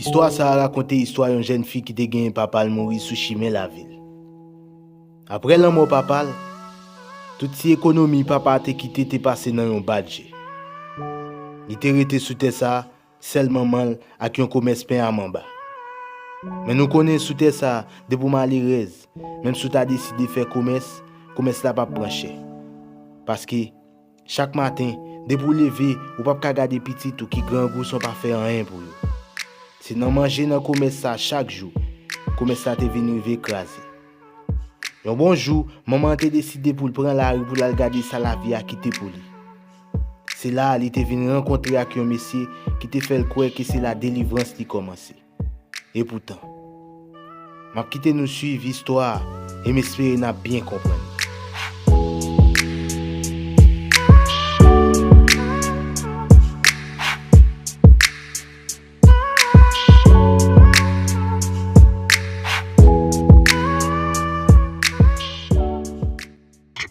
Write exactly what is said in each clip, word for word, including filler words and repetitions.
Istwa sa a rakonte istwa yon jèn fi ki te genyen papa l mouri sou chimen lavi l. Apre lanmò papa l, tout ti ekonomi papa a te kite te pase nan yon bat je. Li te rete sou tè sa a, sèl manman l ak yon komès pen a manba. Men nou konnen sou tè sa a, depi w malerèz, menm si w ta deside fè komès, komès la p ap pran chè. Paske, chak maten, depi w leve, ou p ap ka gade pitit ou ki grangou san w pa fè anyen pou yo. Se nan manje nan komès sa chak jou, komès la te vin rive kraze. Yon bon jou, manman an te deside pou l pran lari pou l al gade sa lavi a kite pou li. Se la a li te vin rankontre ak yon mesye ki te fè l kwè ke se la delivrans li kòmanse. Epoutan, m ap kite nou swiv istwa a e m espere n ap byen konprann.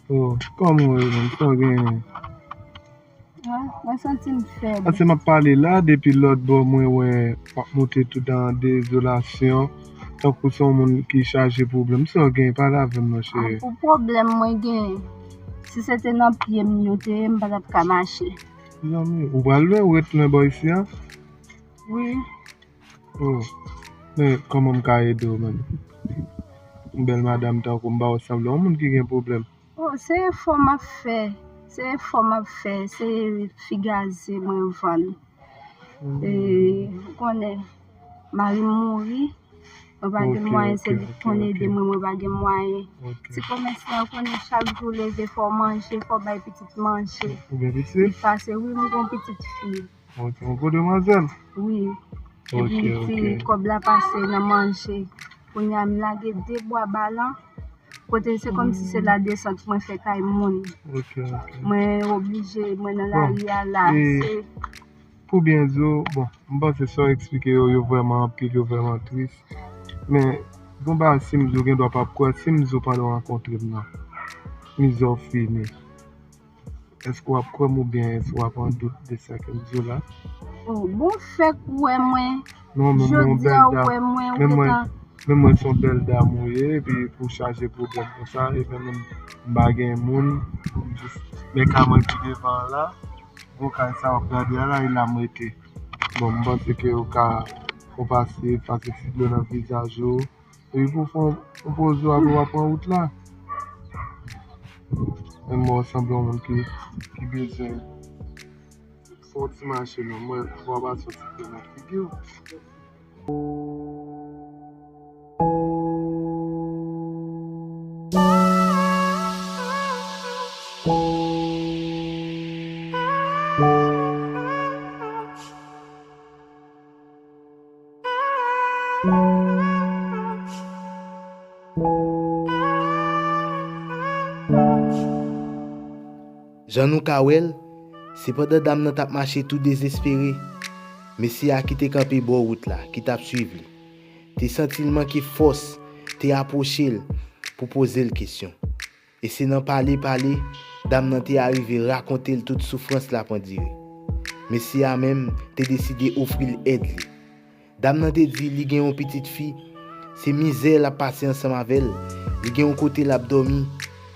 Oh, kòman w ye menm? Sa w genyen? Mwen, mwen santi m fèb. Paske m ap pale la, depi lòt bò mwen wè w ap monte tout an dezolasyon, tankou se yon moun ki chaje pwoblèm. Sa w genyen? Pale avè m non cheri. Pou pwoblèm mwen genyen, si se te nan pye m yo te ye, m pa t ap ka mache. Zanmi, ou pral lwen, ou ret lwen bò isi a? Wi. Oh, men kòman m ka ede w menm? Yon bèl madanm tankou m ba w sanble yon moun ki gen pwoblèm. Oh, se efò m ap fè. Se efò m ap fè. Se figaze mwen vann. E, ou konnen, mari m mouri. Mwen pa gen mwayen, se li ki konn ede mwen, mwen pa gen mwayen. Ti komès la, ou konnen chak jou leve, fò w manje, fò w bay pitit manje. Ou gen pitit? Li pase, wi, m gen yon pitit fi. Ok, yon gwo demwazèl? Wi. Epi ti kòb la pase nan manje. Kounye a m lage de bwa balan. Kote se kòmsi se la desant mwen fè kay moun. Ok, ok. Mwen oblije, mwen nan lari a la. Se Pou byen di w, bon, m panse sa w eksplike yo, yo vrèman anpil, yo vrèman tris. Men, gon bagay si m di w gen dwa p ap kwè, si m di w pandan w rankontre m nan, mizè w fini. Èske w ap kwè m oubyen èske w ap an dout de sa ke m di w la? Oh, bon, fèk wè mwen. Non, men mwen yon Jodi a ou wè mwen, ou gentan. Men mwen se yon bèl dam ou ye, epi pou chaje pwoblèm konsa, epi menm m pa gen moun, m jis men ka mwen ki devan an la, gwo kay sa w ap gade a la, e la m rete. Bon, m panse ke ou ka, ou pase, pase ti dlo nan vizaj ou, epi pou fè yon poze w apre w ap pran wout la. Men mwen sanble yon moun ki, ki bezwen fè yon ti mache non, mwen fò w pase yon ti dlo nan figi w. Jan nou ka wè l, se pandan dam nan t ap mache tou dezespere, mesye a ki te kanpe bò wout la, ki t ap swiv li, te santi l manke fòs, te apwoche l pou poze l kesyon. E se nan pale pale, dam nan te arive rakonte l tout soufrans l ap andire. Mesye a menm te deside ofri l èd li. Dam nan te di li gen yon pitit fi, se mizè l ap pase ansanm avè l, li gen yon kote l ap dòmi,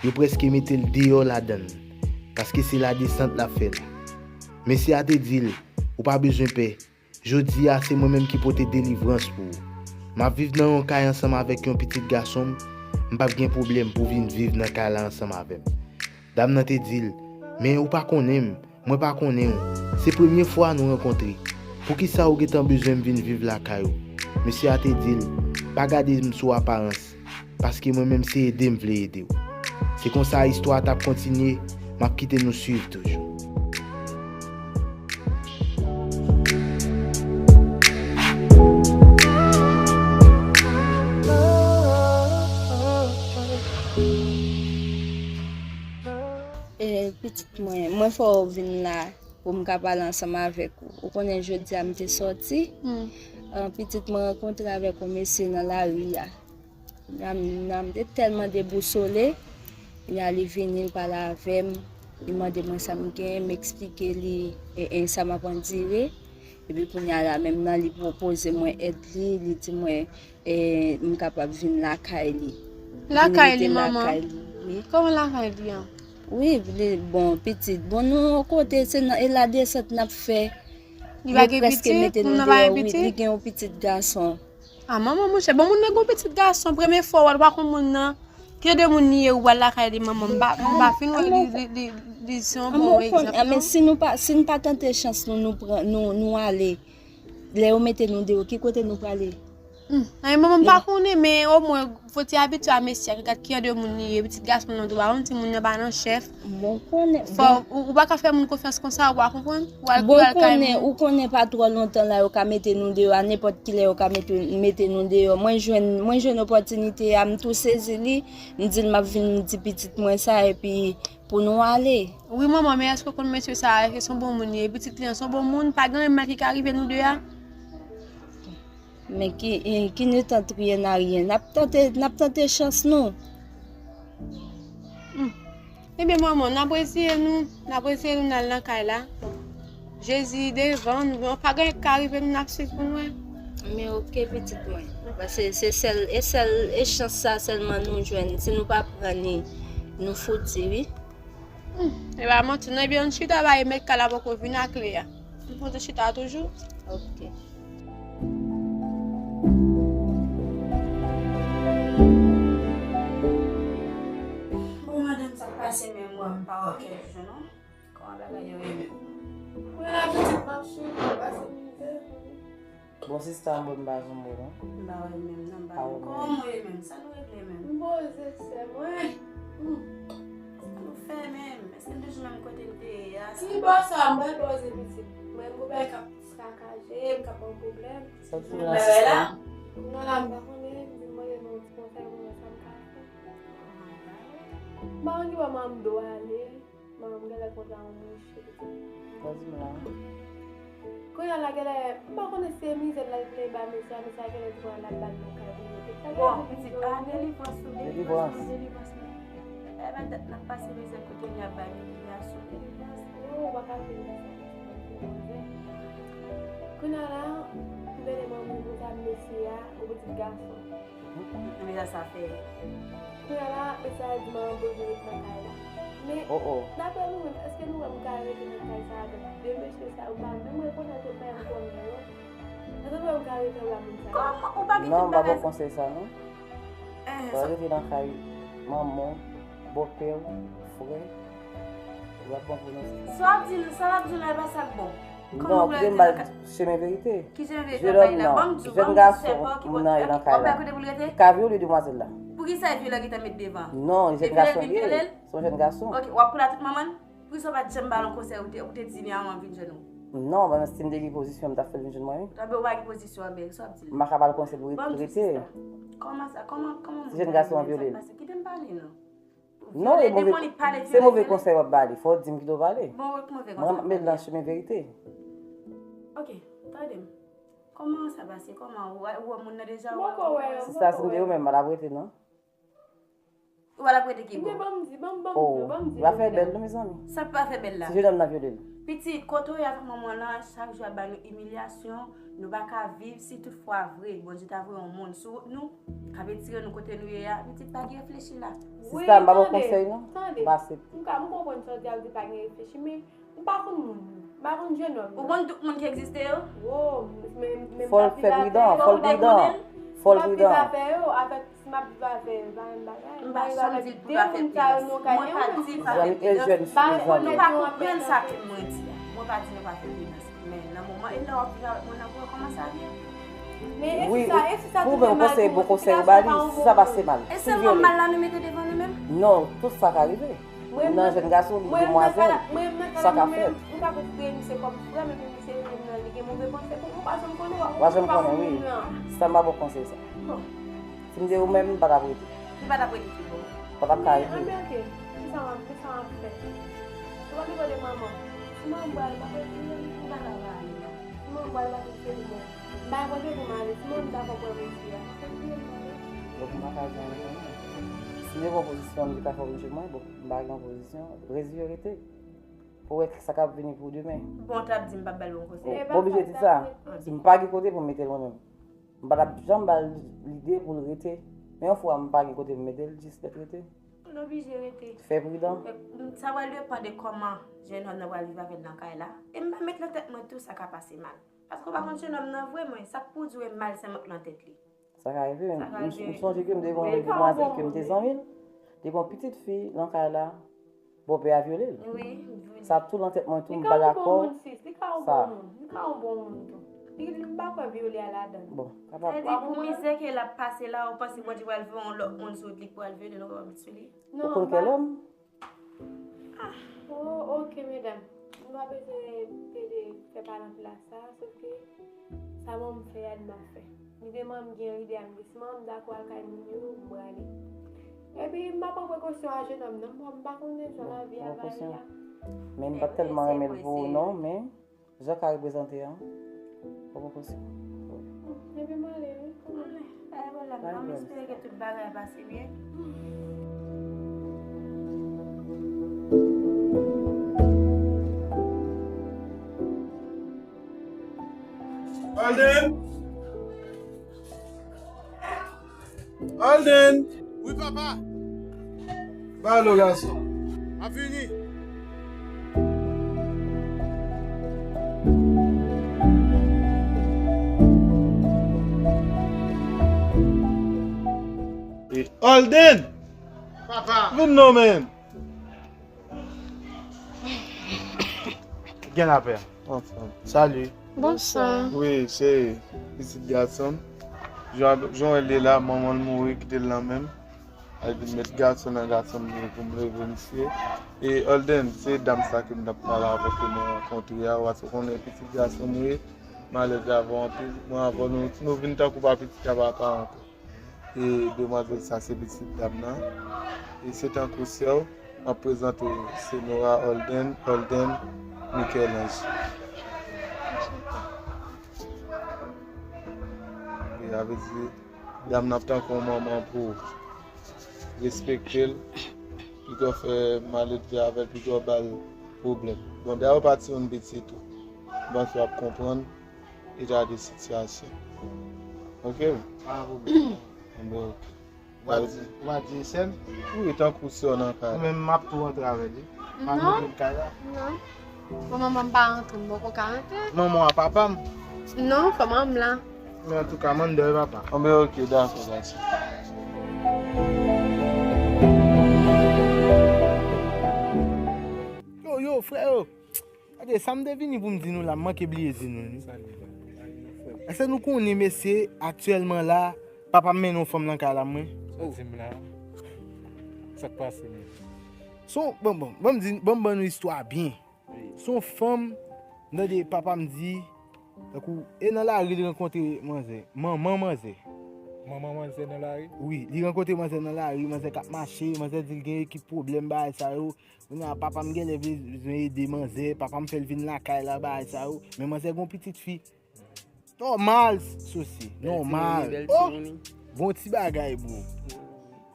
yo prèske mete l deyò ladan l, paske se ladesant l ap fè la. Mesye a te di l, ou pa bezwen pè, jodi a se mwen menm ki pote delivrans pou ou. M ap viv nan yon kay ansanm avèk yon pitit gason m, m p ap gen pwoblèm pou w vin viv nan kay la ansanm avè m. Dam nan te di l, men ou pa konnen m, mwen pa konnen w. Se premye fwa nou rankontre. Poukisa ou gentan bezwen m vin viv lakay ou? Mesye a te di l, pa gade m sou aparans, paske mwen menm se ede m vle ede w. Se konsa istwa a t ap kontinye, m ap kite nou swiv toujou. E, pitit mwen, mwen fè w vin la pou m ka pale ansanm avèk ou. Ou konnen jodi a m te sòti. An, pitit mwen rankontre avèk yon mesye nan lari a. Nanm, nanm te tèlman debousole. Kounye a li vini, li pale avè m. Li mande mwen sa m gen, m eksplike li e, e sa m ap andire. Epi kounye a la menm nan, li pwopoze mwen èd li, li di mwen, eh, m kapab vin lakay li. Vin rete lakay li, wi. Kòman lakay li an? Wi, li, bon, pitit. Bon, nou yon kote, se nan, e ladesant n ap fè. Li pa gen pitit? Moun nan pa gen pitit? Li gen yon pitit gason. A, manman, monchè, bon, moun nan gen yon pitit gason, premye fwa w wè l, ou pa konn moun nan. Ki jan de moun li ye, ou al lakay li, manman, m pa, m pa fin wè li, li, li, li se yon bon egzanp, non. Men si nou pa, si n pa tante chans nou, nou pran, nou, nou ale, lè yo mete nou deyò, ki kote nou prale? Hmm. Ay, manman, m pa konnen, men omwen, fò ti abitye a mesye a, gad ki jan de moun li ye, pitit gason nan tou, pa konn timoun nan pa nan chèf. Bon, konnen, fò, bon. Ou, ou pa ka fè moun konfyans konsa, ou pa konprann? Ou al, bon, ou al kay konnen, moun. Ou konnen pa twò lontan la, yo ka mete nou deyò, a nenpòt ki lè yo ka mete, mete nou deyò. Mwen jwenn, mwen jwenn opòtinite a, m tou sezi li, m di l m ap vin, m di pitit mwen sa, epi pou nou ale. Wi, manman, men èske w konn mesye sa a, èske se yon bon moun li ye? Pitit li an se yon bon moun, pa gen anyen mal ki ka rive nou de a. Men ki, eh, qui ne tente rien n'a rien. N ap tante, n ap tante chans nou. Hmm. Ebyen, manman, n ap eseye nou, n ap eseye nou, n al nan kay la. Jezi devan nou, pa gen anyen k ka rive nou, n ap swiv pou nou wè. Men oke, pitit mwen. Paske se sèl, e sèl, e chans sa sèlman nou jwenn. Si nou pa pran li, nou fouti, wi. Hmm, e pa manti, non, ebyen, ann chita, ba, e mèt kay la poko vin ak kle a. Nou pote chita toujou. Ok. Bon, madanm, sa k pase menm, mwen pa wè kèk jou, non? Kòman bagay yo ye menm? Mwen la, pitit, m ap swiv, m ap pase mizè. Bon, sista, m wè m pa janm wè non. M pa wè menm non, m pa janm. Kòman w ye menm? Sa nou regle menm? M poze, sè mwen. Hmm. Sa nou fè menm? Èske m toujou menm kote m te ye a? Ti bò sa, m pral poze pitit. Mwen, m gon bagay k ap sakaje m, k ap ban m pwoblèm. Sa w di la, sista? Kounye a la, m pa konnen, m di m mande nou yon ti konsèy pou mwen, sa m ka fè. M pa konn ki bò manman m dwe ale. Manman m genlè konn yon mesye, pitit. Sa w di m la? Kounye a la, genlè, m pa konnen si se mizè l al plenn ba mesye a, mesye a genlè di kounye a l ap ba l yon kay pou l rete. Sa genlè di pitit, a, delivrans ou, delivrans ou, delivrans ou. E pa dat n ap pase mizè kounye a, n ap bay imilyasyon, delivrans. Non, ou pa ka vin nan sa, pitit mwen, pou mizè. Kounye a la, m tande manman m di a mesye a, yon pitit gason. Ebyen sa sa fè. Kounye a la, mesye a di manman m pou l vin ret nan kay la. Men, daprè nou menm, èske nou wè m ka rete nan kay sa a avèk de mesye sa yo? M pa menm rekonèt yo, men m konnen yo. Èske nou wè m ka rete anba moun sa yo? Kòman? Ou pa gen tout bagay sa? Non, m pa ba w konsèy sa, non. Fò w rete nan kay manman w, bòpè w, frè. L ap bon pou nou. Sa w ap di, sa l ap di w la, e pa sa k bon. Non, kite m ba l chemen verite. Ki chemen verite w ap bay la? Ban m di w, ban m di w sèpò ki bò. Jèn gason, moun nan ye nan kay la. Li ka vyole demwazèl la. Poukisa e vyolè gentan met devan? Non, jèn gason li ye. Se yon jèn gason. Ok, w ap pran tout manman l? Poukisa w pa t janm ba l yon konsèy, ou te, ou te di li anvan vin jwenn ou? Non, men si m te gen pozisyon, m t ap fè l vin jwenn mwen, wi. Tanben ou pa gen pozisyon, anben, sa w ap di l? M pa ka ba l konsèy pou l rete. Ban m di w, sista. Kòman sa? Kòman, kòman moun sa? Jèn gason an vyole l. Kite m pale, non. Non, e move, se move konsèy w ap ba li. Fò w di m kite w pale. Bon, move konsèy. Mwen, m ap met l nan chemen verite. Ok, tande m. Kòman sa pase? Kòman ou, ou wè moun nan deja? Ou wè moun nan? Sista, si m te ou menm, m pa t ap rete, non. Ou pa t ap rete ki bò? Ban m di, ban m, ban m di, ban m di. Oh, l pa fè bèl, non, mezanmi. Sa pa fè bèl la? Si jennonm nan vyole l. Pitit, kote w ye avèk manman w lan, chak jou ap ba nou imilyasyon, nou pa ka viv, si tout fwa vre, Bondye ta voye yon moun sou wout nou, k ap retire nou kote nou ye a, pitit, pa gen reflechi la. Sista, m pa ba w konsèy, non. Tande, tande. M pa aksepte. M ka, m konprann sa w di a, w di pa gen reflechi, men m pa konn moun yo. M pa konn jennonm yo. Ou konn tout moun ki egziste yo? Wo, men, men m p ap viv avè yo. Fò l fè pridan, fò l pridan. Fò l pridan. M p ap viv avè yo, avèk Si m ap viv avè l, pa menm bagay. M pa janm di l pou l pa fè pridans. Mwen pa di l pa fè pridans. Zanmi e jèn fi, zanmi. Nou pa konprann sa ke mwen di a. Mwen pa di nou pa fè pridans. Men nan moman, e lè w ap viv avèk moun nan, pou wè kòman sa ye. Wi, ou menm konsèy, bon konsèy ou ba li, si sa pase mal, si l vyole. E sèlman mal la nou mete devan nou menm? Non, tout sa ka rive. Nan jèn gason, li demwazèl, sa ka fèt. Mwen ka konsidere misye kòm frè m, epi misye vin nan, li gen move panse pou mwen, ou pa janm konnen, ou pa janm konnen, wi. Sa m pa ba w konsèy sa. Si m te ou menm, m pa t ap rete. Li pa t ap rete ki bò? Pa t ap ka rete. Anben, ok. Kisa m ap, kisa m ap fè? Ou pa gen pwoblèm manman. Si manman m pral, pa fè pwoblèm, m pa ka pa ale. Si manman m pral, pa fè pwoblèm. M pa gen pwoblèm pou m ale. Si manman m dakò pou m ale. Donk, m pa ka di anyen. Si m te pran pozisyon, m te ka fè w vin jwenn mwen, bon, m pa gen pozisyon. Reziye rete. Ou wè sa k ap vini pou demen. Bon, w t ap di m p ap ba l bon konsèy. Ou pa oblije di sa. Si m pa gen kote pou m mete l mwen menm. M pa t ap janm ba l lide pou l rete. Men yon fwa m pa gen kote pou m mete l, jis lèt rete. Ou oblije rete. Fè pridan. Sa pral depann de kòman jennonm nan pral viv avè l nan kay la. E m pa met nan tèt mwen tou sa ka pase mal. Paske w pa konn jennonm nan vre, mwen, sa k pou di w e mal se mwen k nan tèt li. Sa ka rive. Sa ka rive. M sonje ke m te gen yon zanmi l, te gen yon pitit fi nan kay la, bòpè a vyole l. Wi, wi. Sa tou nan tèt mwen tou, m pa dakò. Li ka yon bon moun, sis. Li ka yon bon moun. Li ka yon bon moun tou. Li, li m pa kwè vyole a ladan l. Bon, kapab. Sa vle di pou mizè ke l ap pase la, ou panse Bondye pral voye yon lòt moun sou wout li k pral vyole l, ou konn kè lòm? Oh, ok, medam. Nou pa bezwen plede fè pale anpil ak sa, sòf ke sa manman m fè a, m ap fè. Li te manman m gen ide a, m di, si manman m dakò al kay moun yo, m prale. Epi, m ap pran prekosyon a jennonm nan, m pa, m pa konnen jan lavi a va ye a. Men m pa t tèlman renmen l pou ou non, men jan w ka reprezante a, ou poko sou. Epi m ale wi. Pa gen pwoblèm non, m espere ke tout bagay pase byen. Holden! Holden! Wi, papa! Ba lo gason. M ap vini. Holden! Papa! Vin non, men. Gen lapè. Anfòm. Salut. Bonswa. Wi, se pitit gason m. Jan, jan w wè l ye la, manman l mouri, kite l nan men m. Al di m met gason nan gason m pou m leve misye. E Holden, se dam sa ke m t ap pale avè w ke mwen rankontre a, paske w konnen pitit gason m ye, m alèz avè w anpil. Mwen avè w, nou, nou vin tankou pa pitit a papa ankò. E demwazèl sa se pitit dam nan. E se tankou sè w, m ap prezante w, se Nora Holden, Holden Michel-Ange. E avè di, dam nan ap tankou yon manman pou ou. Respekte l, pito fè maledve avè l, pito ba l pwoblèm. Bon, dayè w pa timoun piti tou. M panse w ap konprann eta de sitiyasyon. Ok? Pa gen pwoblèm. Bon, ok. Ou pa di, ou pa di sè m? Wi, tankou sè w nan kay la. Ou menm m ap tou rantre avè li. Pa nou vin kay la. Non. Bon, manman m pa rantre, m poko ka rantre. Manman w a papa m? Non, fò manman m la. Men antouka, m anndan wi papa. Anben, ok, dakò, gason. Yo, yo, frè yo. Gade, sa m te vini pou m di nou la, m manke bliye di nou li. Èske nou konnen, mesye, aktyèlman la, papa m mennen yon fanm nan kay la, mwen? Sa di m la? Sa k pase menm? Son, bon, bon, ban m di, ban m ban nou istwa byen. Wi. Son fanm, m tande papa m di, tankou, e nan lari li rankontre manzè, manman manzè. Manman manzè nan lari? Wi, li rankontre manzè nan lari, manzè k ap mache, manzè di l gen ekip pwoblèm, bagay sa yo. Kounye a, papa m genlè bezwen ede manzè, papa m fè l vin lakay la, bagay sa yo. Men manzè gen yon pitit fi. Nòmal, Sosi, nòmal. Oh! Bon ti bagay, bro.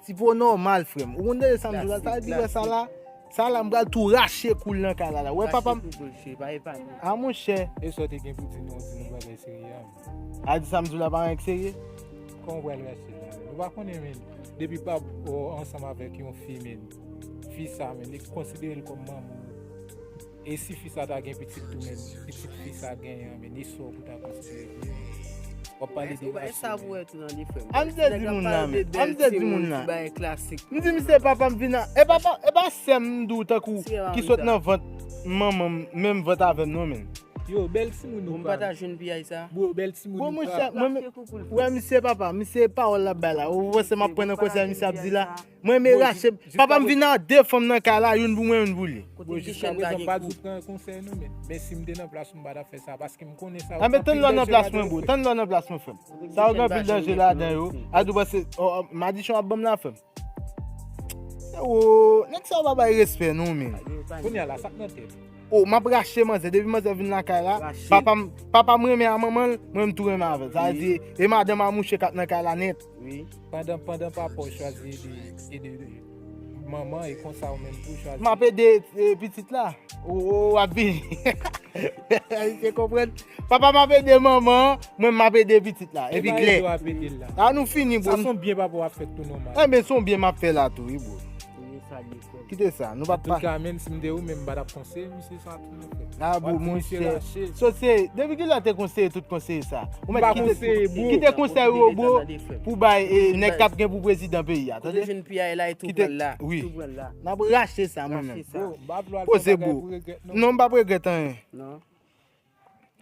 Ti po nòmal, frè m. Ou konn de sa m di w la, sa di wè sa la? Sa la, m pral tou rache kou l nan kay la, la. Wè papa m. A, monchè. E sa w te gen pou di nou, di nou bagay serye a, men. A, di sa m di w la pa anyen k serye? Kòman w pral rache l la, men? Nou pa konnen, men. Depi pap ou ansanm avèk yon fi, men. Fi sa, men, li konsidere l kòm manman w. E si fi sa ta gen pitit tou, men, pitit fi sa genyen an, men, e sa w pou ta konsidere pou li? W ap pale de rasyonèl. Ann tèt di moun la, men. Ann tèt di moun la. M di misye papa m vin a, e papa, e pa sè m m di w tankou ki sot nan vant manman m, menm vant avè m non, men. Yo, bèl timoun ou pa. Bro, bèl timoun ou pa. Bon, monchè, mwen, wè misye papa, misye pawòl l ap bay la. Ou wè se m ap pran nan konsèy misye ap di la. Mwen, men rache, papa m vin a de fanm nan kay la, youn pou mwen, youn pou li. Bon, jiska prezan, m pa di w pran konsèy non, men, men si m te nan plas ou, m pa t ap fè sa, paske m konnen sa yo. Anben, tann lè w nan plas mwen, bro. Tann lè w nan plas mwen, frè m. Sa yo gen anpil danje ladan yo. Adou panse, oh, oh, madichon ap ban m la, frè m. Ewo, nèg sa yo pa bay respè non, men. Kounye a la, sa k nan tèt ou? Oh, m ap rache manzè. Depi manzè vin lakay la, papa m, papa m renmen a manman l, mwen m tou renmen avè l. Sa vle di, e madanm a mouche k ap nan kay la nèt. Wi. Pandan, pandan papa w chwazi ede, ede, ede Manman, e konsa ou menm tou chwazi. M ap ede, e, pitit la. Ou, ou ap vini. Ayisyen konprann. Papa m ap ede manman, mwen m ap ede pitit la. Epi Claire. Ede w ap ede l la. A nou fini, bro. Sa se yon byen papa w ap fè tou nòmal. Enben, se yon byen m ap fè la tou, wi, bro. Kite sa, nou pa pa. Antouka, menm si m te ou menm, m pa t ap konseye misye sa tou non, frè. A, bro, monchè. Sot se, depi kilè te konseye tout konseye sa? Ou mèt kite, kite konsèy ou, bro, pou bay, e, nèg k ap gen pou prezidan peyi a, tande? Kite, wi. N ap rache sa, mwen menm. Poze, bro. Non, m p ap regrèt anyen.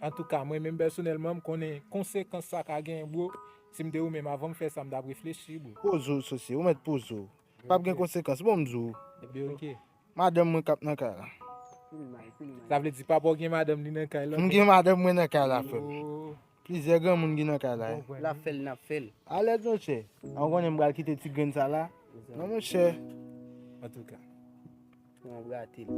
Antouka, mwen menm pèsonèlman, m konnen konsekans sa ka genyen, bro. Si m te ou menm, avan m fè sa, m t ap reflechi, bro. Poze w, sot se, ou mèt poze w. P ap gen konsekans, bon, m di w. Ebyen, ok. Madanm mwen k ap nan kay la. Sa vle di papa w gen madanm li nan kay la? M gen madanm mwen nan kay la, frè m. Plizyè granmoun ki nan kay la. L ap fè l, n ap fè l. Alèz, monchè. An konnen m pral kite ti grenn sa la. Non, monchè. Antouka. Mwen rate l.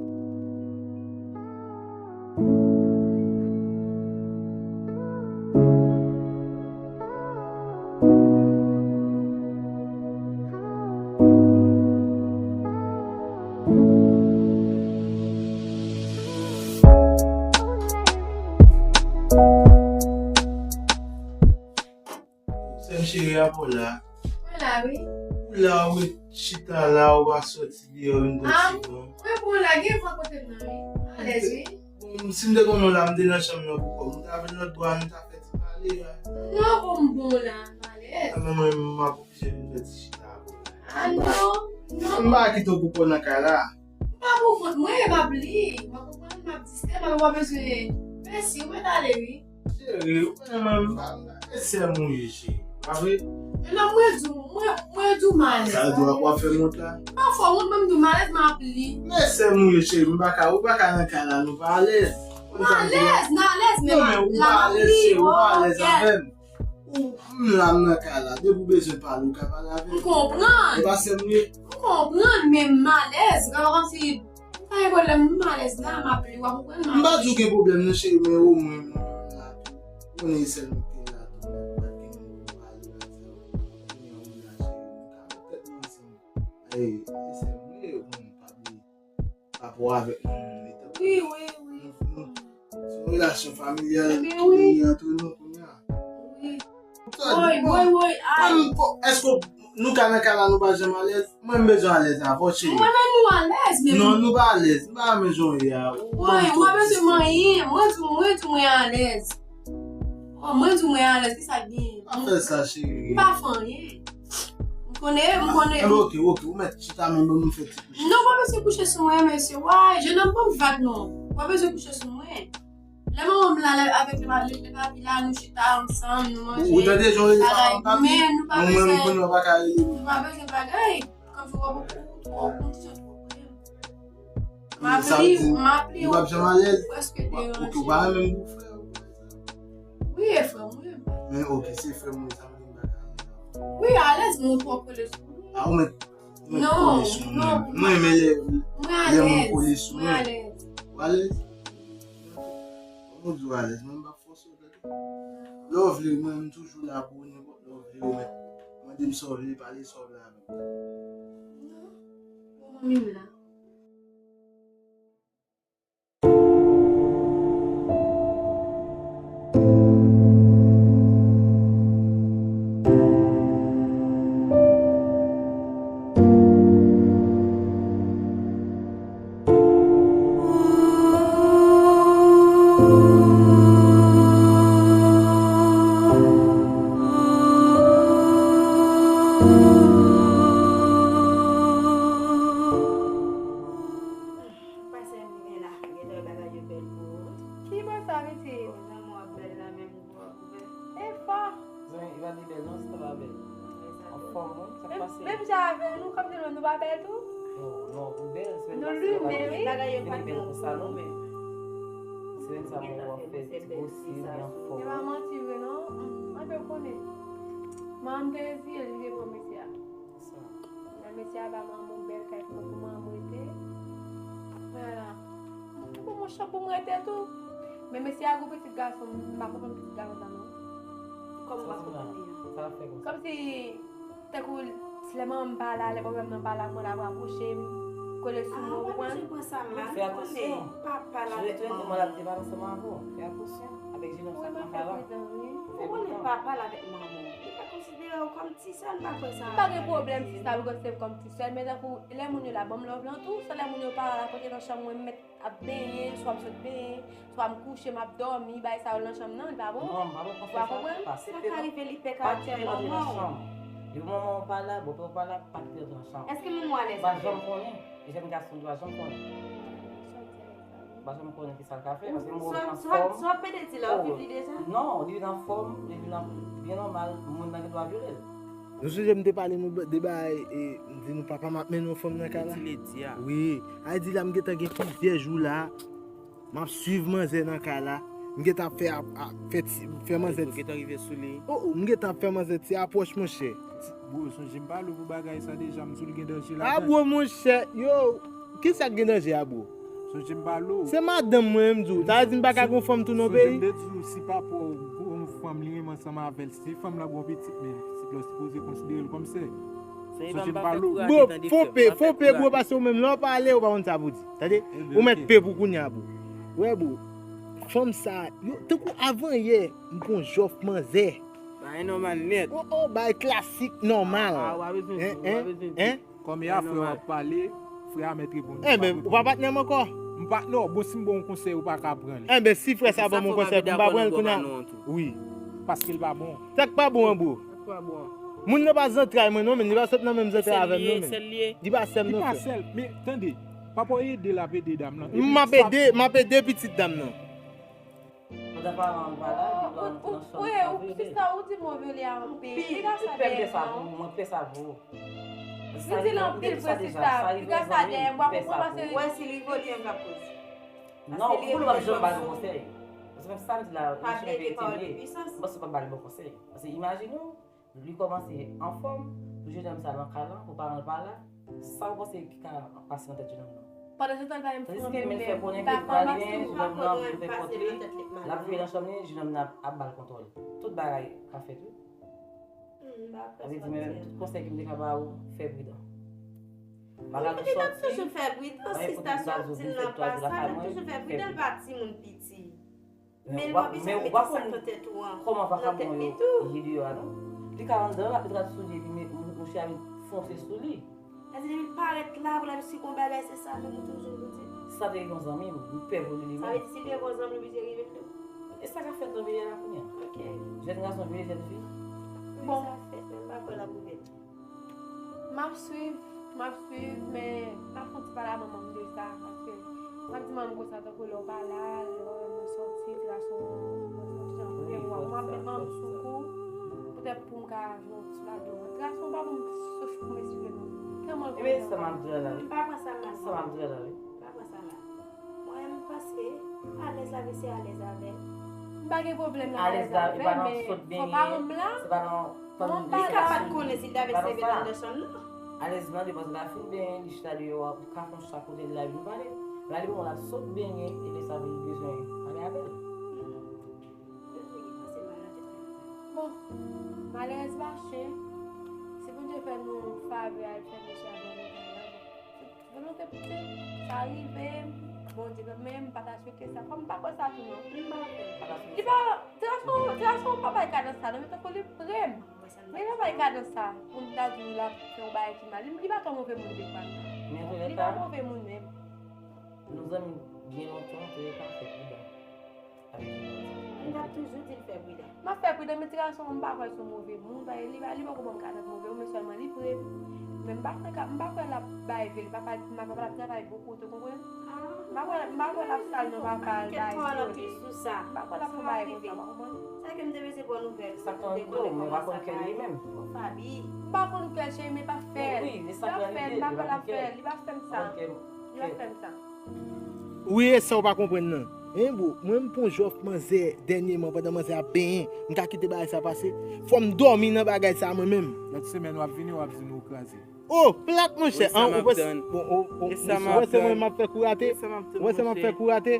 Sè m cheri, apa w la? Mwen la, wi. Ou la, ou ret chita la, ou pa soti deyò vin pran ti van. Mwen bon la, gen van kote m nan, wi. Alèz, wi. Bon, si m te konnen w la, m te nan chanm nan pou kò m. M ta vin lòt bò a, nou ta fè ti pale a. Non, bon, m bon la, m alèz. Enben mwen, m ap oblije vin fè ti chita avè w la. A non, non. M pa kite w pou kò w nan kay la. M pa pou kont mwen, m ap li. M ap konprann, m ap distrè, m ap pa bezwen. Mèsi, ou mèt ale, wi. Cheri, ou konnen mwen, m pa, m pa gen sè m ou ye, cheri. Pa vre? Men non, mwen di w, mwen, mwen di w m alèz. Sa di w ap fè m wont la? M pa fè w wont, mwen m di w m alèz, m ap li. Men sè m ou ye, cheri, m pa ka, ou pa ka nan kay la, nou pa alèz. M alèz, m alèz, men la m ap li, cheri, ou pa alèz avè m. Ou, m la, m nan kay la. Depi w bezwen pale, ou ka pale avè m. M konprann. E pa sè m li ye? M konprann, men m alèz. Kòm, kòmsi, m pa gen pwoblèm, m alèz la, m ap li, w ap konprann, m ap li. M pa di w gen pwoblèm, non, cheri, men omwen, mwen menm la tou. Ou konnen e sèl nou ki te la tou, men pa t gen moun pou pale, pa di w. Kounye a, ou la, cheri, nou ka met tèt nou ansanm. Ey, e sèl m li ye, ou konnen, pa bliye. Rapò avèk nou menm li tankou. Wi, wi, wi. Nou, nou, se yon relasyon familyal ki genyen antre nou kounye a. Wi. Woy, woy, woy, ay. Mwen, èske nou ka nan kay la, nou pa janm alèz? Mwen, m bezwen alèz avè w, cheri. Mwen menm nou alèz, men. Non, nou pa alèz. M pa renmen jan w ye a. Woy, mwen bezwen manyen. Mwen di, mwen di mwen alèz. Oh, mwen di mwen alèz, kisa k genyen? Pa fè sa, cheri. M pa fè anyen. M konnen, m konnen. Enben, ok, ok, ou mèt chita menm, ban nou fè ti kouche. Non, pa bezwen kouche sou mwen, mesye. Why? Jennonm, ban m vag non. Pa bezwen kouche sou mwen. Lè manman m la, lè, avèk lè, lè, lè papi la, nou chita ansanm, nou manje. Ou tande jan w rele sa, papi? Men nou pa bezwen. Mwen, mwen, m konnen w pa ka rele. Nou pa bezwen bagay. Kòm si w ap, w, w, w, w, w, M ap li, m ap li, ou p ap janm alèz. Prèske de an. Ok, ou pa renmen m pou frè ou? Wi, e frè m, wi. Men ok, se frè m, wi, sa vle di m pa ka renmen w. Wi, alèz, men ou twò kole sou mwen. A, ou mèt, ou mèt kole sou mwen. Non, non. Mwen renmen lè, lè moun kole sou mwen. Mwen alèz. Ou alèz? Ou di w alèz, mwen m p ap fòse w, tande. Lè w vle, mwen, m toujou la pou ou, nenpòt lè w vle, ou mèt mande m sa w vle, pale sa w vle avè m. Non, bon, manmi m la. Pase m gen la, gen lè bagay yo bèl pou ou. Ki bò sa, pitit? Zanmi w ap bèl la menm gwo ap ouvè. E fò. Zanmi, Ivani bèl non, se pa bèl. Anfòm, wi, sa k pase? Menm jan avè nou, kòm se nou, nou pa bèl tou? Non, non, ou bèl, semèn pase, ou pa te bèl konsa non, men semèn sa mwen wè w ap fè ti gwosi, ou byen anfòm. E pa manti vre non, mwen te konnen. Manman m te reziye l, li te pran mesye a. Sa. Nan mesye a ba manman m yon bèl kay pou mwen, pou manman m rete. Mwen la. Pou mwen chan pou mwen rete tou. Men mesye a gon pitit gason, m pa konprann pitit gason sa non. Kòm ou pa konprann li an? Sa fè konsa. Kòmsi, tankou, Lè manman m pa la, lè pwoblèm nan pa la, mwen la pou apwoche m, kole sou mwen, ou konprann? Fè atansyon. Papa la avèk manman. Mwen ap debat ansanm avè w. Fè atansyon avèk jenòm sa k nan kay la. Ou konnen papa la avèk manman. Li pa konsidere w kòm ti sè l, m pa kwè sa. M pa gen pwoblèm si sa l konsidere m kòm ti sè l, men tankou lè moun yo la ban m love lan tou, se lè moun yo pa la, kote nan chanm mwen, m mèt ap benyen, swa m sot benyen, swa m kouche, m ap dòmi, bagay sa yo nan chanm nan, li pa bon. Non, m pa bon konsa. Ou pa konprann? Sa ka rive li pè karaktè manman w. Depi manman w pa la, bòpè w pa la, pa t rantre nan chanm. Èske manman w alèz avè w? M pa janm konnen. E jèn gason, m pa janm konnen. M pa janm konnen ki sa l ka fè, paske m wè l nan fòm. Sa w ap pede di la, ou viv li deja? Non, li nan fòm, li nan byen nòmal, moun nan gen dwa vyole l. Nou sonje m te pale nou de bagay, e, m di nou papa m ap mennen yon fanm nan kay la. Ti ledi a. Wi. A di la m gentan gen plizyè jou la. M ap swiv manzè nan kay la. M gentan ap fè, ap, ap fè ti, fè manzè ti. Gentan rive sou li. Oh, oh, m gentan ap fè manzè ti apwòch, monchè. Bro, sonje m pale w pou bagay sa deja, m di w li gen danje ladan. A, bro, monchè, yo, kisa k gen danje a, bro? Sonje m pale w. Se madanm mwen, m di w. Sa vle di m pa ka gon fanm tou nan peyi? Sonje m te di w, si papa w gon fanm, li renmen ansanm avè l, si fanm lan gon pitit, men pitit la w sipoze konsidere l kòm sè. Sonje m pale w. Bro, fon pe, fon pe, bro, paske ou menm lè w pale, ou pa konn sa pou di. Tande? Ou mèt pe pou kounye a, bro. Wè, bro. Fanm sa, yo, tankou avan yè, m pran jòf manzè. Bagay nòmal nèt. Oh, oh, bagay klasik nòmal. Hein, hein, hein? Kòm e a frè w ap pale, frè a mèt reponn. Enben, ou pa patnè m ankò? M patnè w, bon, si m ba w yon konsèy, ou pa ka pran l. Enben, si frè sa ban m yon konsèy, m pa pran l kounye a? Wi. Paske l pa bon. Sa k pa bon an, bro? Moun nan pa zantray mwen non, men li pa sot nan menm zantray avè m non, men. Li pa sè m non, frè. Li pa sè l, men tande, papa w ede l ap ede dam lan. M ap ede, m ap ede pitit dam nan. Pandan paran an pa la, li pran nan chanm sa pou ede l. Ou di mwen vyole a anpil. Piga sa dèyè mwen. Mwen pè sa pou ou. Li di l anpil vre sista. Piga sa dèyè mwen, mwen pase. Ou wè si li vyole an k ap koz. Non, ou konnen w ap janm ba l konsèy. Paske menm sa m di la, machin veyitine, m panse w p ap ba l bon konsèy. Paske imajine w, li kòmanse anfòm, pou jennonm sa nan kay lan, pou paran l pa la, sa w panse ki ka pase nan tèt jennonm nan? Pandan se tan l pa menm fanm li menm, li pa fè anmas tou. Jennonm nan vle fè pòtre, l ap vive nan chanm li, jennonm nan ap ba l kontwòl. Tout bagay ka fèt wi. Sa vle di men tout konsèy ke m te ka ba ou, fè pridan. Bagay nou sòti, toujou fè pridan, sista sa w ap di l nan pa sa, men toujou fè pridan, l pa timoun piti. Men l pa bezwen mete sa nan tèt ou an, nan tèt li tou. Li deyò a non. Li ka anndan, l ap ret sou li, epi mouche a vin fonse sou li. Sa vle di depi l parèt la, pou l ap si gon bagay, se sa menm ou toujou pou di. Si sa te yon zanmi m, m pè pou li li menm. Sa vle di si te yon zanmi m, li oblije rive l tou. E sa k ap fèt nan peyi a la kounye a? Ok. Jèn gason vyole jèn fi. Bon. Sa fèt, men m pa kwè l ap ouvè. M ap swiv, m ap swiv, men m ap fè yon ti pale a manman m de sa, paske m ap di manman m konsa tankou lè w pa la, lè w wè mwen sòti, ti gason mwen sòti jan premye fwa, m ap met manman m sou kou, poutèt pou m ka jwenn yon ti bagay. Ti gason pa pou m souf pou m esplike nou. Kè mwen vre. Ebyen, sa m ap di la la wi. M pa pran sa mal. Sa m ap di la la wi. M pa pran sa mal. Mwen, m panse, alèz la, misye alèz avè l. M pa gen pwoblèm nan alèz avè l, men fò paran m la. Li ka pa t konnen si l t avèk sèvyèt anndan chanm nan. Alèz nan depann la fin benyen, li chita deyò a, ou ka fè yon chak kote l la vin pale. La li bon, l ap sot benyen, e lè sa vin bezwen pale avè l. Bon, malerèz pa chen, si Bondye fè nou favè al fè mesye a dòmi kay la, bon. Volonte pou Dye, sa rive m, Bondye, men m pa ta swete sa. Kòm m pa kwè sa tou non. Li pa, ti gason, ti gason pa bay kadans sa non, men tankou li pre m. Men li pa bay kadans sa. Pou m ta di w l ap fè yon bagay ki mal. Li, li pa t yon move moun de kwa. Li pa move moun menm. Nou zanmi byen lontan, antoulèka fè pridan. M t ap toujou di l fè pridan. M ap fè pridan, men ti gason an, m pa kwè l se yon move moun, paske li pa, li poko ban m kadans move moun, men sèlman li pre m. Men m pa kwè, m pa kwè l ap bay vye, li pa, pa, m pa, pa l ap travay bokou, ou te konprann? M pa kwè, m pa kwè l ap sal non papa l, bay vye. M pa kwè l ap fè bagay konsa, ou konprann? Sa ke m te bezwen pran nouvèl. Sa konn do, men w pa konn kè l li menm. Fabi. M pa konn kè l, cheri, men pa fè l. Li pa fè l, m pa kwè l ap fè l, li pa fè m sa. Li pa fè m sa. Wi, e sa w pa konprann nan. Hein, bro, mwen m pran jòf manzè dènyèman pandan manzè ap benyen. M ka kite bagay sa pase? Fò m dòmi nan bagay sa mwen menm. Lòt semèn w ap vini, w ap di nou kraze. Oh, plat monchè. Hein, ou panse, bon, ou, ou, ou wè se mwen m ap fè kou rate? Ou wè se m ap fè kou rate?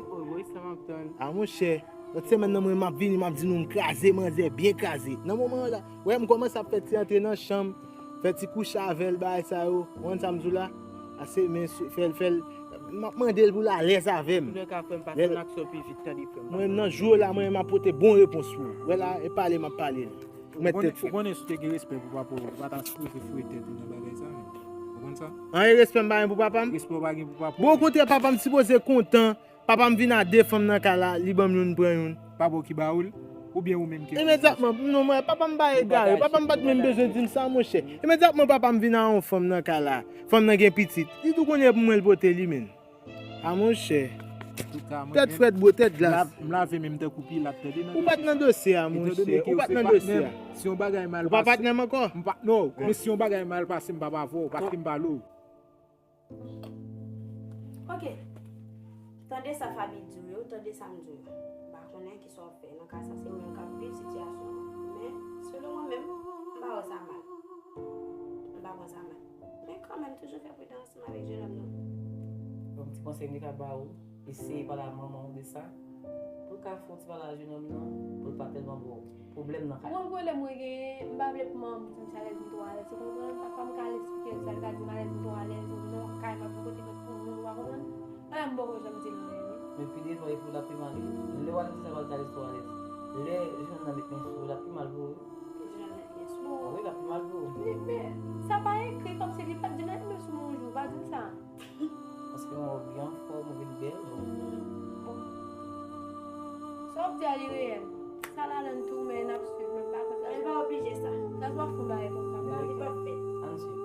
Ah, monchè. Lòt semèn nan mwen m ap vini, m ap di nou m kraze manzè, byen kraze. Nan moman an la, wè m kòmanse ap fè ti antre nan chanm. Fè ti kouche avè l, bagay sa yo. Ou konprann sa m di w la? Ase men fè l, fè l. M ap mande l pou l alèz avè m. Antouka, frè m, pase nan aksyon pi vit, tande, frè m. Mwen menm nan jou la, mwen menm m ap pote bon repons pou ou. Wè la, e pale m ap pale la. Ou mèt tèt frèt. Ou konnen si w te gen respè pou papa w, ou pa ta sipoze foure tèt ou nan bagay sa menm. Ou konn sa? Anyen respè m pa gen pou papa m? Respè w pa gen pou papa w. Bon, okontrè, papa m sipoze kontan. Papa m vin a de fanm nan kay la, li ban m youn, m pran youn. Papa w ki ba w l? Oubyen ou menm ki... Imedyatman, non, mwen, papa m pa egare. Papa m pa t menm bezwen di m sa, monchè. Imedyatman, papa m vin a yon fanm nan kay la. Fanm nan gen pitit. Li tou konnen pou mwen l pote li, menn. A monchè. Tèt frèt bro, tèt glas. M lave men m tankou pilat, tande nan. Ou pa t nan dosye a, monchè. Ou pa t nan dosye a. Si yon bagay mal pase. Ou pa patnè m ankò? M pa, non, men si yon bagay mal pase, m p ap avè w, paske m pa lou. Ok. Tande sa Faby di w yo, tande sa m di w yo. M pa konnen kisa w ap fè nan ka sa, se ou menm k ap viv sitiyasyon an. Men, selon mwen menm, m pa wè sa mal. M pa pran sa mal. Men kanmenm, toujou fè pridans ansanm avèk jenòm nan. Bon, ti konsèy m te ka ba ou, eseye pale a manman w de sa. Pou l ka fè yon ti pale a jenòm nan, pou l pa tèlman ba w pwoblèm nan kay. Ou konn pwoblèm mwen genyen, m pa vle pou manman m di m si alèz m twò alèz, ou konprann? Pafwa m ka al eksplike l sa, l ka di m alèz m twò alèz, ou non, kay m ap yon kote m ap pran mwen, ou pa konprann? Bagay m poko janm di l mwen, wi. Men pi devan, epi l ap pi mal, wi. Lè w al di sa, w al di alèz twò alèz. Lè jenòm nan met men sou ou, l ap pi mal pou ou, wi. Pi jenòm nan met men sou ou. Wi, l ap pi mal pou ou. Wi, men sa pa ekri, kòmsi li pa t di l met men sou mwen yon jou, ou pa di m sa. Paske mwen wè w byen anfòm, ou vin bèl. Bon. Sa w ap di a li reyèl. Sa ladan l tou, men n ap swiv, men m pa konn sa. Men l pa oblije sa. Sa sou ap fè yon bagay konsa, m pa vle. Li p ap fèt. Ann swiv.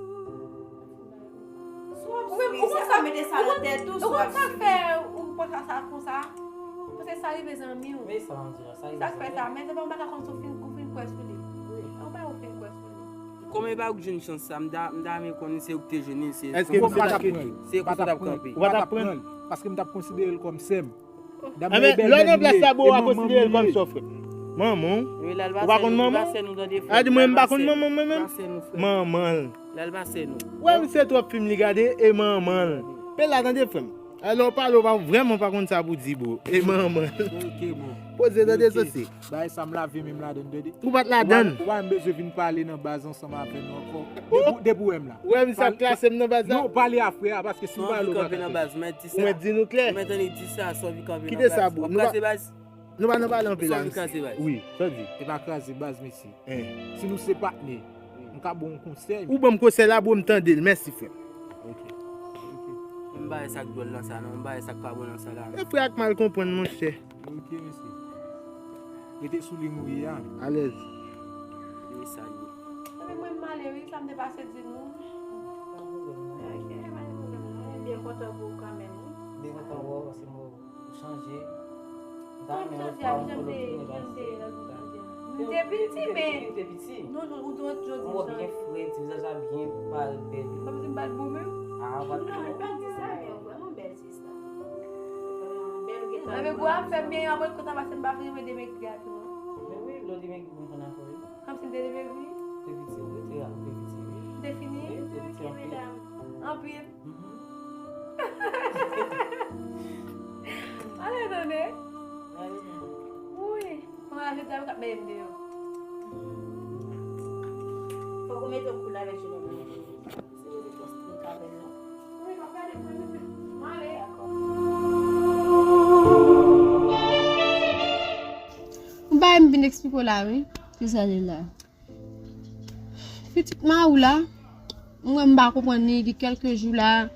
Si w ap swiv, se sa mete sa nan tèt ou, si w ap swiv. Ou konn sa k fè ou pran sa konsa? Paske sa rive zanmi w. Men sa m di la, sa rive zanmi w. Sa k fè sa, men se pa yon bagay kòmsi w fin, ou fin kwè sou li. Wi. Se yon bagay ou fin kwè sou li. Kòman e pa ou k jwenn chans sa? M ta, m ta renmen konnen se ou k te jwenn li, se konsa w t ap kanpe. Ou pa t ap pran l. Ou pa t ap pran l. Paske m t ap konsidere l kòm sè m. Dam nan e bèl, men li ye. E manman m li ye. Lè w nan plas la, bro, w a konsidere l kòm sa w frè. Manman w? Ou pa konn manman w? A di mwen, m pa konn manman m, mwen menm. Manman l. Ou wè misye twòp fim li gade, e manman l. Men la, tande, frè m. Alò, w pale, w pa, vrèman pa konn sa pou di, bro. E manman l. Poze, tande, sòsye. Bagay sa m lave men m ladan, tande. Ou pa t ladan. Ou pa menm bezwen vin pale nan baz ansanm avè nou ankò. Depi, depi w wè m la. Ou wè m sa klase m nan baz la? Non, pale a frè a, paske si m pale ou pa ka tande. Mwen di nou klè. Mwen tande di sa, sa w vin kanpe nan baz. Kite sa, bro. Nou pa, nou pa nan pale anpil la. Sa w vin kraze baz. Wi, sa w di. E pa kraze baz, mesye. Si nou se patnè, m ka ba w yon konsèy. Ou ban m konsèy la, bro, m tande l. Mèsi, frè m. Ok. M pa wè sa k dwòl nan sa, non. M pa wè sa k pa bon nan sa la, non. E frè a k mal konprann, monchè. Ok, mesye. Rete sou liy nou ye a. Alèz. E sa l ye. Epi mwen m ale wi, sa m te pase di nou. Pa pwoblèm, non. Ok, pa gen pwoblèm, non. M byen kontan pou ou kanmenm, wi. M byen kontan pou ou, paske m wè w chanje. M ta renmen yon fwa ou retounen nan ti. M te piti, men. Ou te piti? Non, non, ou te jodi. Ou byen fre, ti vizaj la byen parèt bèl. Kòmsi m pa t bon menm? Ah, ou pa t bon. Non, li pa t di sa, men ou vrèman bèl. Anben gwo afè m genyen, apre kontan pase m pa vle mete mekri a tou non. Men wi, lè w te mekri m konn afè w wi. Kòmsi m te te mekri? Te piti wi, te te piti wi. M te fini? Wi, te piti anpil. Anpil. Ale tande. Wi. Mwen ajoute avèk ap mete m deyò. Fòk ou mete w koul avèk jenòm nan. Yon bagay m vin eksplike w la wi. Kisa li la? Pitit Mawou la, mwen m pa konprann li, li kèlke jou la,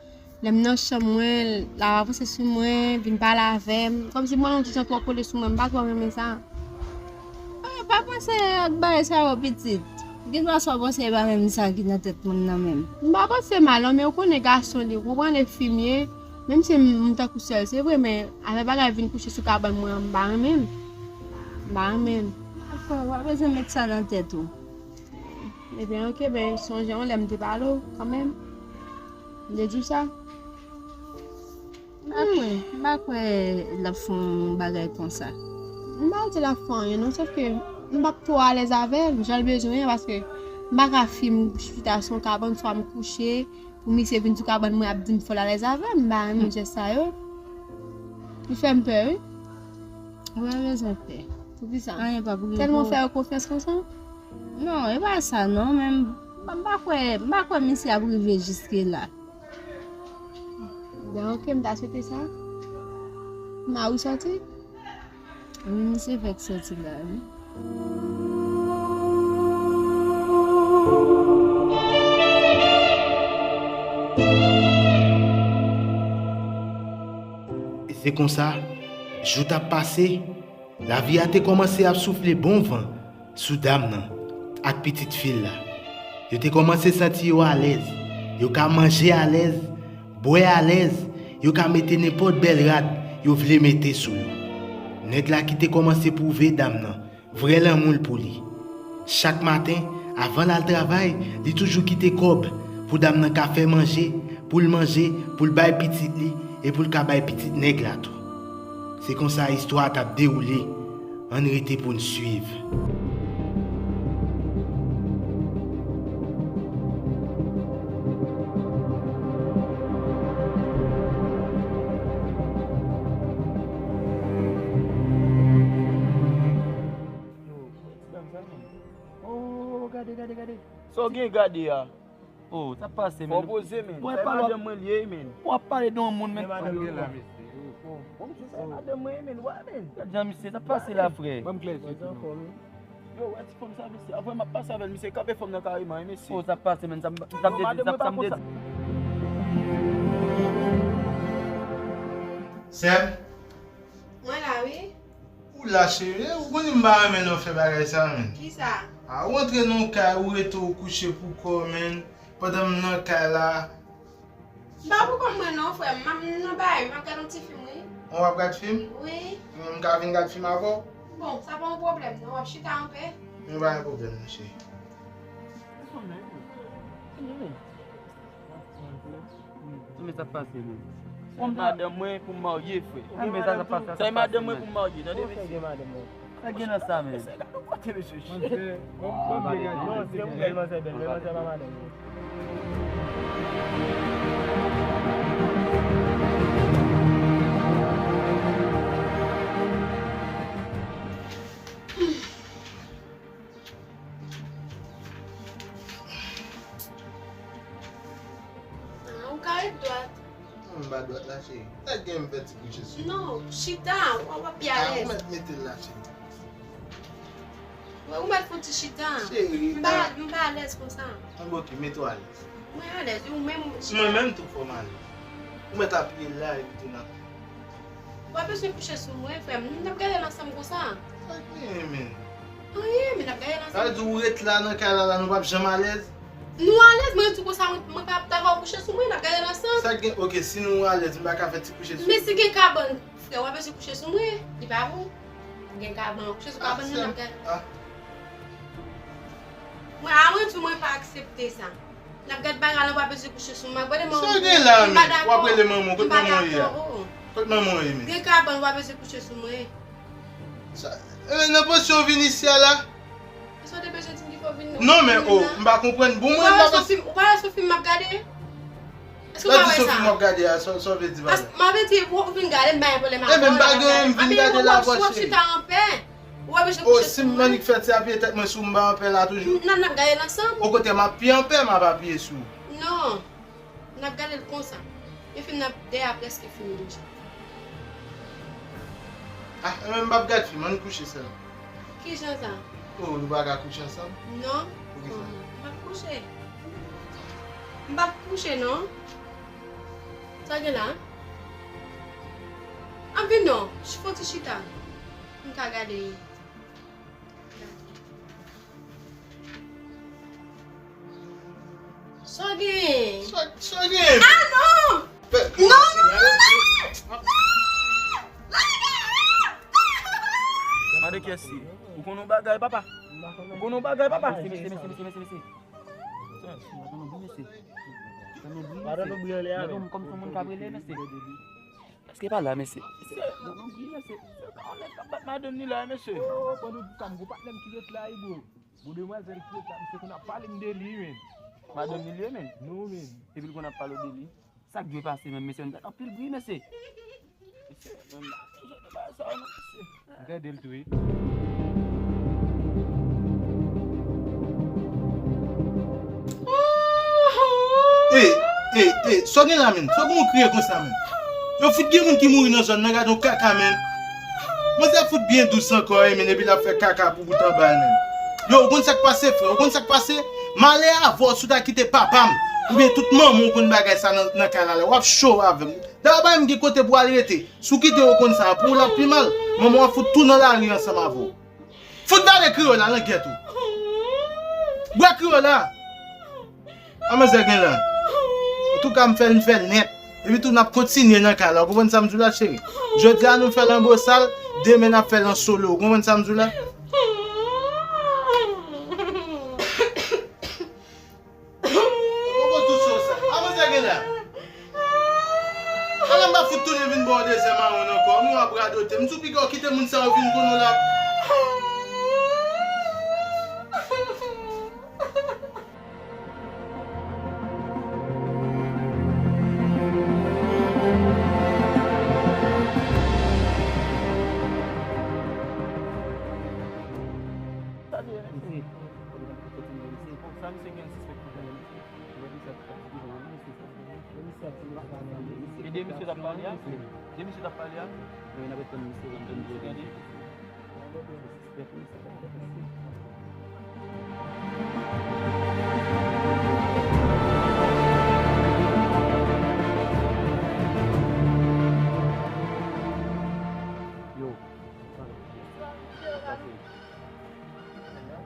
lè m nan chanm mwen, l ap avanse sou mwen, vin pale avè m. Kòmsi mwen yon ti jan twò kole sou mwen, m pa twò renmen sa. Ah, pa panse ak bagay sa yo pitit. Gen dwa sa w panse e pa menm sa ki nan tèt moun nan menm. M pa panse mal non, men ou konnen gason li, ou konprann e fi m ye. Menm si m, m tankou sè l, se vre, men avè bagay vin kouche sou kabann mwen an, m pa renmen l. M pa renmen l. Dakò, w pa bezwen met sa nan tèt ou. Ebyen, ok, ben, sonje yon lè m te pale w, kanmenm. M te di w sa. M pa kwè, m pa kwè l ap fè yon bagay konsa. M pa di l ap fè anyen non, sòf ke m p ap twò alèz avè l, jan l bezwen an, paske m pa ka fi m chita sou yon kabann, swa m kouche, pou misye vin sou kabann mwen ap di m fò l alèz avè m, m pa renmen jès sa yo. Li fè m pè, wi. Ou pa bezwen pè. Poukisa? Anyen pa pou repo. Tèlman w fè yo konfyans konsa? Non, e pa sa non, men m M pa kwè, m pa kwè misye ap rive jiske la. Ben, ok, m ta swete sa. Mari w sòti? Wi, misye fèk sòti la, wi. E se konsa, jou t ap pase, lavi a te kòmanse ap soufle bon van sou dam nan ak pitit fi l la. Yo te kòmanse santi yo alèz. Yo ka manje alèz, bwè alèz, yo ka mete nenpòt bèl rad yo vle mete sou yo. Nèg la ki te kòmanse pwouve dam nan vrè lanmou l pou li. Chak maten, avan l al travay, li toujou kite kòb pou dam nan ka fè manje, pou l manje, pou l bay pitit li e pou l ka bay pitit nèg la tou. Se konsa istwa a t ap dewoule. Ann rete pou n swiv. Oh, gade, gade, gade. Sa w gen gade a? Oh, sa pase, men. Fò poze, men. Sa e madanm mwen li ye, men. W ap pale de yon moun, men. Madanm li la, mesye. Oh, oh, sa e madanm mwen ye, men. Wè, men. Gad jan misye, sa pase la, frè. Ban m klè, se tou. Yo, wè ti fanm sa, mesye. Apre m ap pase avè l, misye kanpe fanm nan kareman, wi, mesye. Oh, sa pase, men. Sa m, sa m te di, sa, sa m te di. Sè m. Mwen la, wi. Ou la, cheri, ou konnen m pa renmen lè w fè bagay sa, men. Kisa? A, ou antre nan yon kay, ou rete, ou kouche pou kò w, men. Pandan m nan kay la. M pa pou kont mwen non, frè m. M ap nan bay, m ap gad yon ti fim, wi. Ou ap gad fim? Wi. M ka vin gad fim avè w? Bon, sa pa yon pwoblèm non, w ap chita anpè. Men pa gen pwoblèm non, cheri. Sa e madanm mwen pou m marye, frè. Sa e madanm mwen pou m marye, tande, mesye. Sa gen nan sa, men. Mesye, gade yon kote, mesye. Manzè, manzè bèl, manzè pa madanm. Ah, ou ka ret dwat. Non, m pa dwat la, cheri. Sa gen m fè ti kouche sou. Non, chita, w ap pi alèz. Ah, ou mèt mete l la, cheri. Ou mèt fouti chita. Cheri, m pa, m pa alèz konsa. Anben, ok, mete w alèz. Mwen alèz, wi, ou menm chita. Mwen menm tou fò m alèz. Ou mèt apiye la epi tou nan. W ap bezwen kouche sou mwen, frè m. N ap gade l ansanm konsa. Sa k genyen, men? Anyen, men n ap gade l ansanm. Sa vle di ou ret la nan kay la, la, nou p ap janm alèz? Nou alèz, mwen tou konsa, mwen, mwen pa ap dakò kouche sou mwen, n ap gade l ansanm. Sa k gen, ok, si nou alèz, m pa ka fè ti kouche sou. Men si gen kabann, frè, w ap bezwen kouche sou mwen, li pa bon. Gen kabann, kouche sou kabann nan, n ap gade. Ah. Mwen, a mwen tou, mwen pa aksepte sa. N ap gad bagay la, w ap bezwen kouche sou mwen. Gade manman. Sa w gen la, men? W ap rele manman w. Kot manman w ye a? Kot manman w ye, men? Gen kabann, w ap bezwen kouche sou mwen. Sa, e, nan pozisyon w vin isi a la? Sa w te bezwen di m ki fò vin nan. Non, men, o, m pa konprann. Bon, mwen, m pa konprann. Ou pa wè se yon fim m ap gade? Èske w pa wè sa? Gade sou fim w ap gade a, sa, sa w vle di pa la? M ap di, ou vin gade, m pa gen pwoblèm avè w. Enben, m pa gen, m vin gade la, w ap chita anpè. Ou pa bezwen kouche sou mwen. O, si m annik fè ti apiye tèt mwen sou m pa anpè la toujou? Non, n ap gade l ansanm. Okontrè, m ap piye anpè, m ap apiye sou ou. Non. N ap gade l konsa. Men fim nan dèyè a prèske fini deja. Ah, enben, m p ap gad fim, ann kouche sèlman. Kijan sa? O, nou pa ka kouche ansanm? Non. Poukisa? M p ap kouche. M p ap kouche, non. Sa gen la? Ann vin non, fon ti chita. M ka gade. Sa gen? Sa, sa gen? Ah, non! Non, non, non, non, non! Lage! Lage! Gade kiyès li. Ou konn yon bagay, papa? Ou konn yon bagay, papa? Mesye, mesye, mesye, mesye, mesye, mesye. Mesye. Mesye, kòm se moun k ap rele, mesye. Èske pa la, mesye? Mesye, non, non, mesye. Se pa yon nèg k ap bat madanm li la, mesye. Oh, pandan w di sa, m gon patnè m ki ret la, wi, bro. Gon demwazèl ki ret la, misye konn ap pale m de li, men. Madanm li, li ye, men? Non, men. Epi l konn ap pale w de li? Sa k dwe pase menm, mesye? N tande anpil bri, mesye. Mesye, menm la, toujou de bagay sa yo, non, mesye. M tande l tou, wi. Oh, Ey, ey, ey, sa w gen la menm? Sa w gen w kriye konsa menm? Yo fout gen moun ki mouri nan zòn nan, gade yon kaka menm. Manzè fout byen dous ankò, ey, menm, epi l ap fè kaka pou bout anba l menm. Yo, ou konn sa k pase, frè? Ou konn sa k pase? Malè avè w si w ta kite papa m oubyen tout manman w konn bagay sa nan, nan kay la, w ap cho avè m. Dayè, w pa menm gen kote pou w al rete. Si w kite yo konn sa, pou w l ap pi mal. Manman w ap fout tou nan lari ansanm avè w. Fout vale kriyo la, langyèt ou. Bwè kriyo la. A manzè gen la. Antouka, m fè l, m fè l nèt. Epi tou, n ap kontinye nan kay la. Ou konprann sa m di w la, cheri? Jodi a, nou fè l an bosal, demen n ap fè l an solo. Ou konprann sa m di w la? Poko tou so sa. A manzè gen la. Ala m pa fout tounen vin ba w dezyèm awon ankò. Nou ap radote. M sou piga w kite moun sa yo vin konnen w la. Sa di, mesye. Sa misye gen sispèk konsa? E de misye t ap pale a? De misye t ap pale a? Yo.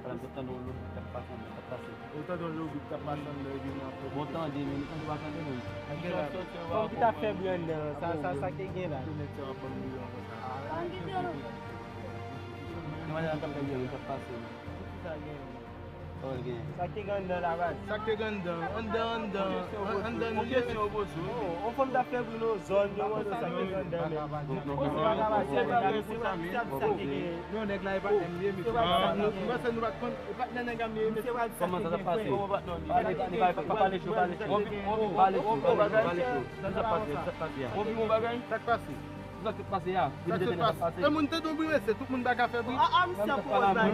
Ou tande yon lobit k ap pase anndan, k ap pase. Ou tande yon lobit k ap pase anndan, epi nou ap fè. Bon, tande, men nou tande pa tande, non. Fòm ki ta fè bri anndan, sa, sa, sa ki gen la? Yon madanm k ap fè bri anndan, k ap pase. Sa gen. Sa k te gen anndan la, baz? Sa k te gen anndan? Anndan, anndan. Anndan, nou te. On fanm ta fè bri nan zòn, yo mande sa k te gen anndan, men. Bon, se pa ka pase, men, misye pa di sa k te gen. Non, nèg la, e pa M li ye, mesye. M panse nou pa t konn, e patnè nèg la m li ye, mesye. Kòman sa t ap pase? Pale, pale, pale cho, pale cho. Pale cho, pale cho, pale cho. Sa k ap pase, sa k ap pase a? Sa k ap pase? Sa k sot pase a? Sa k sot pase? E moun tande yon bri, mesye, tout moun pa ka fè bri. Ah, ah, misye ap pran bagay.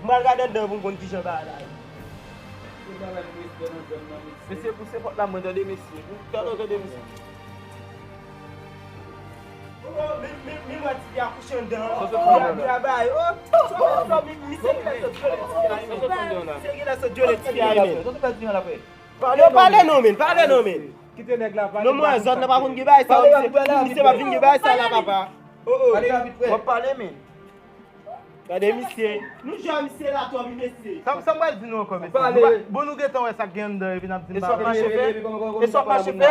Mwen al gade anndan pou m konn kijan bagay la ye. Mesye, pouse pòt la mwen tande, mesye. Talè w tande, mesye. Oh, men, men, men mwen ti fi a kouche anndan. Sa se pwoblèm. Li ap travay. Oh, oh, oh, mi-, misye genlè sot vyole ti fi a, men. Misye genlè sot vyole ti fi a, men. Yo, pale non, men, pale non, men. Kite nèg la pale. Non, mwen, zòn nan pa konn gen bagay sa, misye, misye pa vin gen bagay sa la, papa. Oh, oh. Pale rapid, frè. W ap pale, men. Gade misye. Nou jwe a misye la twòp, wi, mesye. Sa, sa m pral di nou ankò, mesye. Pale. Nou pa, bon, nou gentan wè sa k gen anndan, epi n ap di m pa. E sa w ap mache fè? E sa w ap mache fè?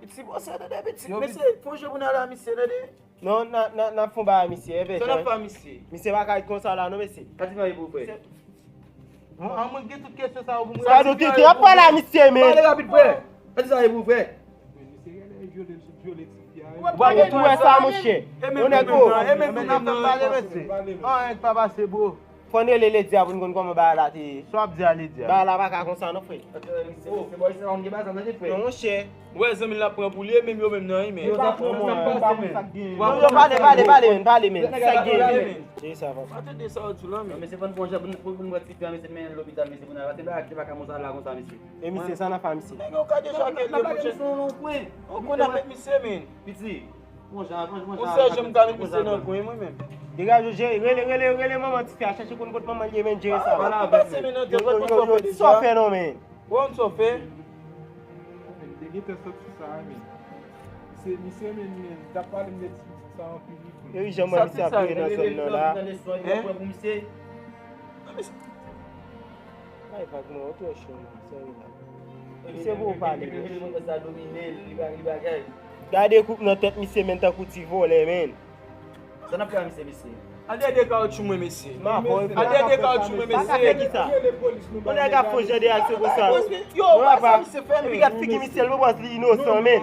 Piti bòsè, tande, piti. Mesye, fò jwe pou n ale a misye, tande. Non, n a, n a, n a fè yon bagay misye, e vè. Sa n ap fè a misye? Misye pa ka ret konsa la, non, mesye. Sa di mari pou frè? Bon, an mwen gen tout kesyon sa yo pou mwen. Sa nou tete ap pale a misye, men. Pale rapid, frè. Sa di sa e pou frè? Ou pa gen tou wè sa, monchè. Onèt, o. Anyen k pa pase, bro. Fò n rele Lady a pou n konn kòman bagay la te ye. Sa w ap di a Lady a? Bagay la pa ka konsa non, frè. Non, monchè. Ou wè zanmi l ap pran pou li, e menm yo menm nan, wi, men. Yo pa pran pou li, men. Non, yo pale, pale, pale, men, pale, men. Sa k gen, men? Jezi, sa va. Pa tande sa w di la, men. Mesye, fò n pran jan pou n, pou n pran ti fi a, mesye, mennen l lopital, mesye, pou n al, paske bagay ki pa ka konsa la, konsa, mesye. E misye, sa n ap fè a misye? Nèg yo ka deja gen de mouche. Ou konn avèk misye, men. Piti. Yon sèl jan m ka met misye nan kwen, mwen menm. Degaje w, jere, rele, rele, rele manman tifi a, chache konn kot manman l ye, men jere sa. Pale avè l, men. Yo, yo, yo, yo, sa w fè non, men. Ou konn sa w fè? Te gentan santi sa, men. Se misye menm, men, t ap pale m de ti sa anpil, wi. E wi, jan mwen misye ap vire nan zòn nan la. Hein? Ay, vag mwen, ou twò cho, men, sèyè la. Misye pou ou pale, men. Gade koup nan tèt misye, men, tankou ti vòlè, men. Sa n ap fè a misye, mesye? Al dèyè de kawotchou mwen, mesye. Al dèyè de kawotchou mwen, mesye. Sa ka fè kisa? Yon nèg ap fè jan de aksyon konsa. Yo, wè sa misye fè, men. Epi gad figi misye, l pran li inosan, men.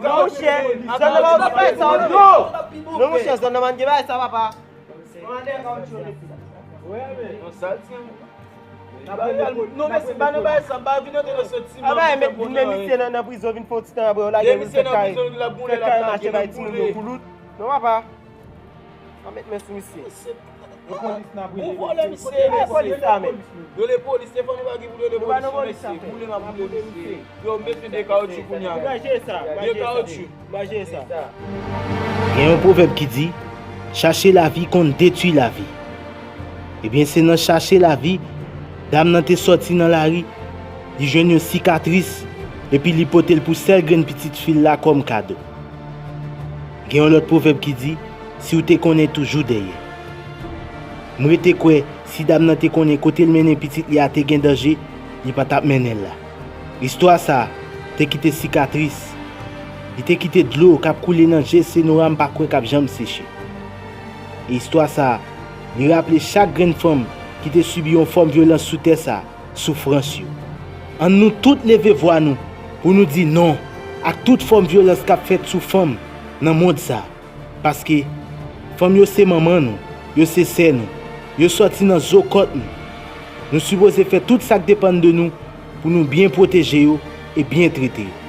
Monchè, zòn nan pa gen bagay sa, non. Non, monchè, zòn nan pa gen bagay sa, papa. Non, sa l di. Non, men se pa nan bagay sa, pa vin antre nan santiman. A bay, men misye nan, nan prizon vin fè yon ti tan apre, yo lage l fè kay, fè kay mache bay timoun yo koulout. Non, papa. Pa met men sou misye. Ou vòlè misye, mesye. Rele polis, se fanmi pa ki pou rele polis, mesye. Boule m ap boule misye. Yo, m bezwen de kawotchou kounye a. Gaje sa, de kawotchou. Gaje sa. Gen yon pwovèb ki di, chache lavi konn detwi lavi. Ebyen, se nan chache lavi, dam nan te sòti nan lari, li jwenn yon sikatris, epi li pote l pou sèl grenn pitit fi l la kòm kado. Gen yon lòt pwovèb ki di, si w te konnen toujou dèyè. M rete kwè, si dam nan te konnen kote l mennen pitit li a te gen danje, li pa t ap mennen l la. Istwa sa a te kite sikatris. Li te kite dlo k ap koule nan je Senora m pa kwè k ap janm seche. E istwa sa a, li raple chak grenn fanm ki te sibi yon fòm vyolans sou tè sa a, soufrans yo. Ann nou tout leve vwa nou pou nou di non ak tout fòm vyolans k ap fèt sou fanm nan mond sa a. Paske fanm yo se manman nou, yo se sè nou, yo sòti nan zo kòt nou. Nou sipoze fè tout sa k depann de nou pou nou byen pwoteje yo e byen trete yo.